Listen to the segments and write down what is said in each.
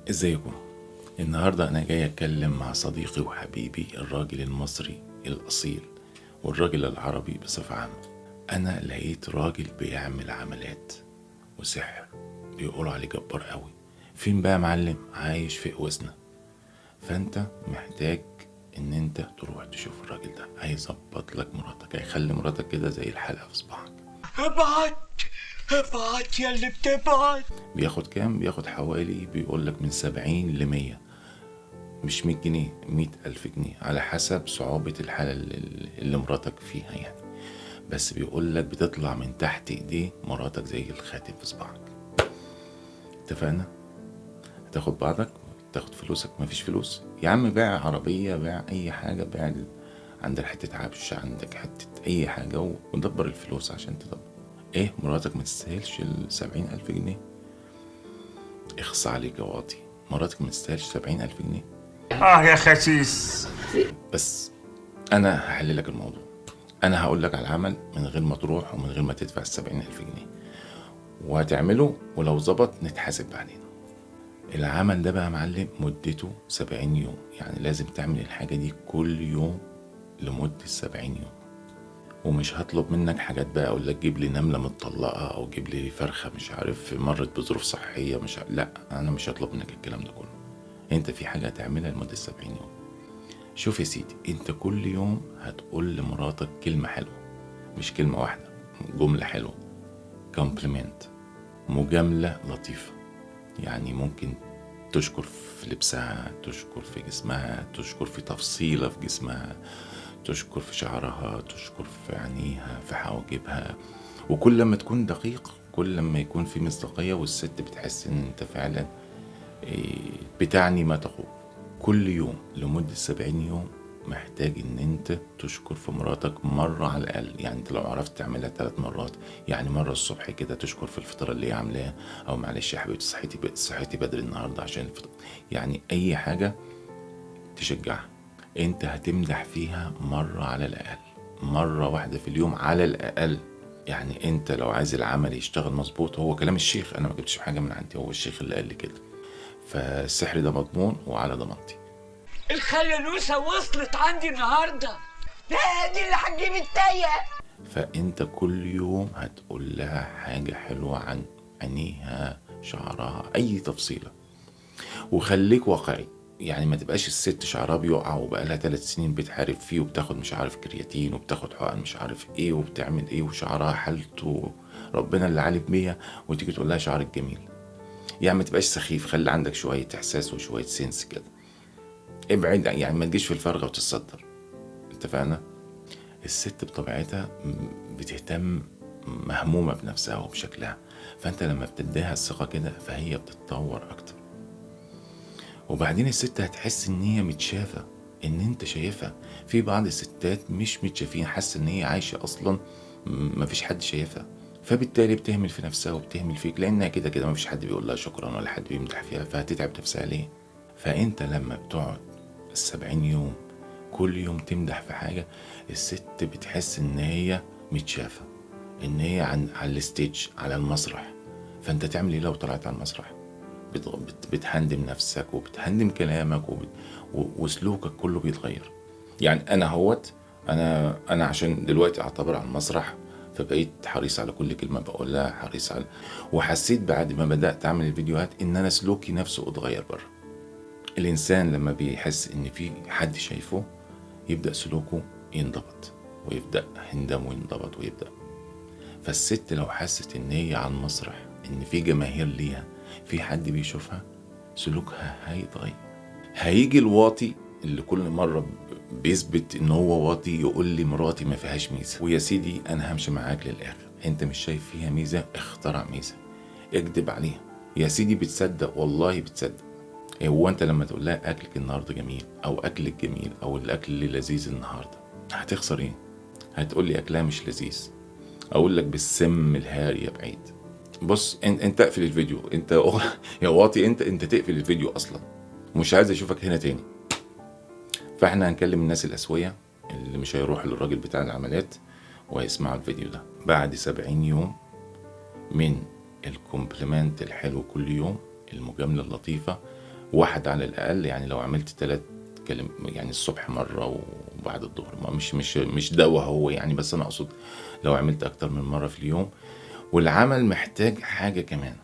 ازيكم؟ النهاردة أنا جاي أتكلم مع صديقي وحبيبي الراجل المصري الأصيل والراجل العربي بصفة عامة. أنا لقيت راجل بيعمل عملات وسحر بيقولوا عليه جبار قوي. فين بقى يا معلم؟ عايش في قوسنا. فأنت محتاج إن أنت تروح تشوف الراجل ده، هيظبط لك مراتك، هيخلي مراتك كده زي الحلقة في صباعك. ابعت ابعت يا اللي بتبعت. بياخد كام؟ بياخد حوالي بيقول لك من 70 ل 100، مش 100 جنيه، 100,000 جنيه على حسب صعوبة الحالة اللي مراتك فيها يعني. بس بيقول لك بتطلع من تحت ايديه مراتك زي الخاتم في صباعك. اتفقنا؟ هتاخد بعضك، تاخد فلوسك. مفيش فلوس يا عم، بيع عربية، بيع أي حاجة، بيع عندك حتة عفش، عندك حتة أي حاجة، ودبر الفلوس عشان تدبر. إيه مراتك ما تستاهلش 70,000 جنيه؟ اخص عليك يا واطي، مراتك ما تستاهلش 70,000 جنيه. يا خسيس. بس أنا هحل لك الموضوع، أنا هقول لك على العمل من غير ما تروح ومن غير ما تدفع 70,000 جنيه، وهتعمله ولو ظبط نتحاسب بعدين. العمل ده بقى يا معلم مدته 70 يوم، يعني لازم تعمل الحاجة دي كل يوم لمدة 70 يوم. ومش هطلب منك حاجات بقى اقول لك جيب لي نملة متطلقة او جيب لي فرخة مش عارف مرت بظروف صحية مش عارف. لا، انا مش هطلب منك الكلام ده كله. انت في حاجة هتعملها لمدة 70 يوم. شوف يا سيدي، انت كل يوم هتقول لمراتك كلمة حلوة، مش كلمة واحدة، جملة حلوة، compliment، مجاملة لطيفة. يعني ممكن تشكر في لبسها، تشكر في جسمها، تشكر في تفصيلة في جسمها، تشكر في شعرها، تشكر في عينيها، في حواجبها. وكل لما تكون دقيق كل لما يكون في مصداقية، والست بتحس ان انت فعلا بتعني ما تقول. كل يوم لمدة 70 يوم محتاج ان انت تشكر في مراتك مرة على الاقل. يعني انت لو عرفت تعملها 3 مرات، يعني مرة الصبح كده تشكر في الفطار اللي هي عاملاه، او معلش يا حبيبتي صحيتي بدري النهاردة عشان الفطار، يعني اي حاجة تشجعها. انت هتمدح فيها مرة على الاقل، مرة واحدة في اليوم على الاقل. يعني انت لو عايز العمل يشتغل مظبوط، هو كلام الشيخ، انا ما جبتش حاجة من عندي، هو الشيخ اللي قال لي كده. فالسحر ده مضمون وعلى ضمانتي. الخلالوسة وصلت عندي النهاردة، لا دي اللي هتجيب التاية. فانت كل يوم هتقول لها حاجة حلوة عن عينيها، شعرها، اي تفصيلة. وخليك واقعي، يعني ما تبقاش الست شعرها بيقع وبقالها 3 سنين بتحارب فيه وبتاخد مش عارف كرياتين وبتاخد حقن مش عارف ايه وبتعمل ايه وشعرها حالته ربنا اللي عالم بيها، وتيجي تقول لها شعرك جميل. يعني ما تبقاش سخيف، خلي عندك شوية احساس وشوية سنس كده، ابعد، يعني ما تجيش في الفرغة وتتصدر. اتفقنا؟ الست بطبيعتها بتهتم، مهمومة بنفسها وبشكلها، فانت لما بتديها الثقة كده فهي بتتطور اكتر. وبعدين الست هتحس ان هي متشافة، ان انت شايفها. في بعض الستات مش متشافين، حاسة ان هي عايشة اصلا مفيش حد شايفها، فبالتالي بتهمل في نفسها وبتهمل فيك، لانها كده كده مفيش حد بيقول لها شكرا ولا حد بيمدح فيها، فهتتعب نفسها ليه؟ فانت لما بتقعد 70 يوم كل يوم تمدح في حاجة، الست بتحس ان هي متشافة، ان هي على الستيج، على المسرح. فانت تعمل ايه لو طلعت على المسرح؟ بتهندم نفسك وبتهندم كلامك وسلوكك كله بيتغير. يعني انا هوت، انا عشان دلوقتي اعتبر على المسرح، فبقيت حريص على كل كلمة بقولها، حريص على، وحسيت بعد ما بدأت أعمل الفيديوهات إن أنا سلوكي نفسه اتغير بره. الإنسان لما بيحس إن في حد شايفه يبدأ سلوكه ينضبط، ويبدأ هندمه ينضبط، ويبدأ. فالست لو حست إن هي على المسرح، إن في جماهير ليها، في حد بيشوفها، سلوكها هيتغير. هيجي الواطي اللي كل مرة بيثبت إن هو واطي يقول لي مراتي ما فيهاش ميزة. ويا سيدي أنا همشي معاك للآخر، أنت مش شايف فيها ميزة، اخترع ميزة، اكدب عليها يا سيدي، بتصدق والله بتصدق. هو أنت لما تقول لها أكلك النهاردة جميل، أو أكلك جميل، أو الأكل اللي لذيذ النهاردة، هتخسر إيه؟ هتقول لي أكلها مش لذيذ، أقول لك بالسم الهاري يا بعيد. بص انت اقفل الفيديو، انت يا واطي، انت تقفل الفيديو اصلا، مش عايز اشوفك هنا تاني. فاحنا هنكلم الناس الاسويه اللي مش هيروحوا للراجل بتاع العمليات وهيسمعوا الفيديو ده بعد 70 يوم من الكومبلمنت الحلو كل يوم، المجامله اللطيفه، واحد على الاقل. يعني لو عملت 3 كلم، يعني الصبح مرة وبعد الظهر، ما مش مش مش دواء هو يعني، بس انا اقصد لو عملت اكتر من مرة في اليوم. والعمل محتاج حاجة كمان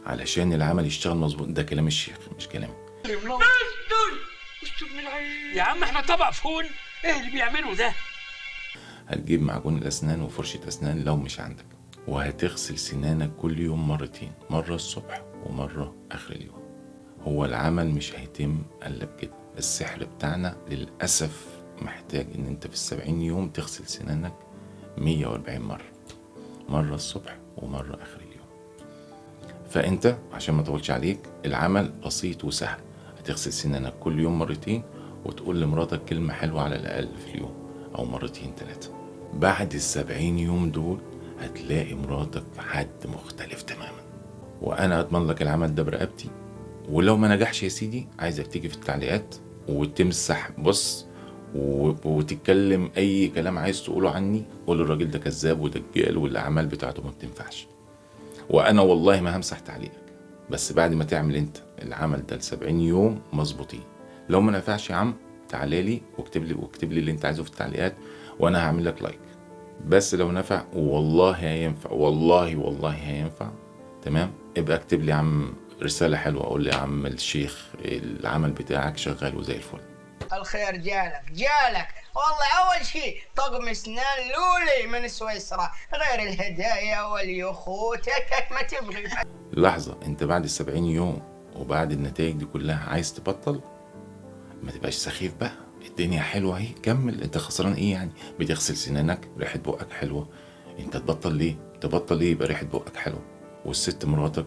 علشان العمل يشتغل مظبوط. ده كلام الشيخ مش كلامي. يا عم احنا طبق فول، ايه اللي بيعمله ده؟ هتجيب معجون الاسنان وفرشة اسنان لو مش عندك، وهتغسل سنانك كل يوم مرتين، مرة الصبح ومرة اخر اليوم. هو العمل مش هيتم الا بكده. السحر بتاعنا للأسف محتاج ان انت في 70 يوم تغسل سنانك 140 مرة، مرة الصبح ومرة اخر اليوم. فانت عشان ما اطولش عليك، العمل بسيط وسهل. هتغسل سنانك كل يوم مرتين، وتقول لمراتك كلمة حلوة على الأقل في اليوم، أو مرتين 3. بعد 70 يوم دول هتلاقي مراتك حد مختلف تماما. وأنا أضمن لك العمل ده برقبتي. ولو ما نجحش يا سيدي، عايزك تيجي في التعليقات وتمسح بص وتتكلم أي كلام عايز تقوله عني. قول الراجل ده كذاب ودجال والأعمال بتاعته ما بتنفعش، وأنا والله ما همسح تعليقك. بس بعد ما تعمل أنت العمل ده 70 يوم مظبوطين، لو ما نفعش يا عم تعالى لي واكتب لي اللي انت عايزه في التعليقات، وانا هعمل لك like. بس لو نفع والله هينفع، والله والله هينفع، تمام؟ ابقى اكتب لي يا عم رسالة حلوة، قول لي يا عم الشيخ العمل بتاعك شغال وزي الفل. الخير جالك جالك والله. اول شيء طقم اسنان لولي من سويسرا، غير الهدايا واليخوت ما تبغي. لحظة، انت بعد 70 يوم وبعد النتائج دي كلها عايز تبطل؟ ما تبقاش سخيف بقى، الدنيا حلوة اهي، كمل. انت خسران ايه يعني؟ بتغسل سنانك، ريحة بقك حلوة، انت تبطل ليه؟ تبطل ليه يبقى ريحة بقك حلوة؟ والست مراتك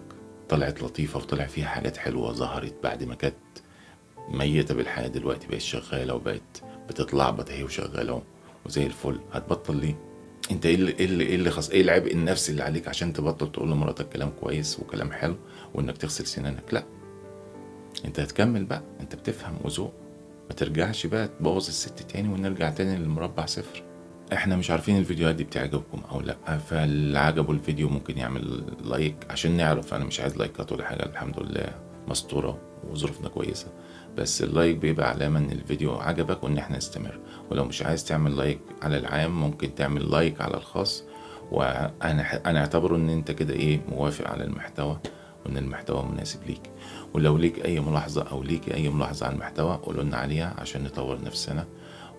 طلعت لطيفة وطلع فيها حاجات حلوة ظهرت بعد ما كانت ميتة بالحياة، دلوقتي بقت شغالة وبقت بتتلعبط اهي وشغالة وزي الفل. هتبطل ليه؟ انت ايه اللي ايه اللي خص، ايه العبء النفسي اللي عليك عشان تبطل تقول لمراتك كلام كويس وكلام حلو وانك تغسل سنانك؟ لا، انت هتكمل بقى، انت بتفهم وذوق. ما ترجعش بقى تبوظ الست تاني ونرجع تاني للمربع صفر. احنا مش عارفين الفيديوهات دي بتعجبكم او لا، فاللي عجبه الفيديو ممكن يعمل like عشان نعرف. انا مش عايز لايكات ولا حاجة، الحمد لله مستورة وظروفنا كويسة، بس ال like بيبقى علامة ان الفيديو عجبك وان احنا نستمر. ولو مش عايز تعمل like على العام ممكن تعمل like على الخاص، وانا اعتبره ان انت كده ايه، موافق على المحتوى وان المحتوى مناسب ليك. ولو ليك اي ملاحظة او ليك اي ملاحظة على المحتوى قولوا لنا عليها عشان نطور نفسنا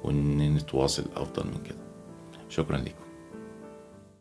وان نتواصل افضل من كده. شكرا لكم.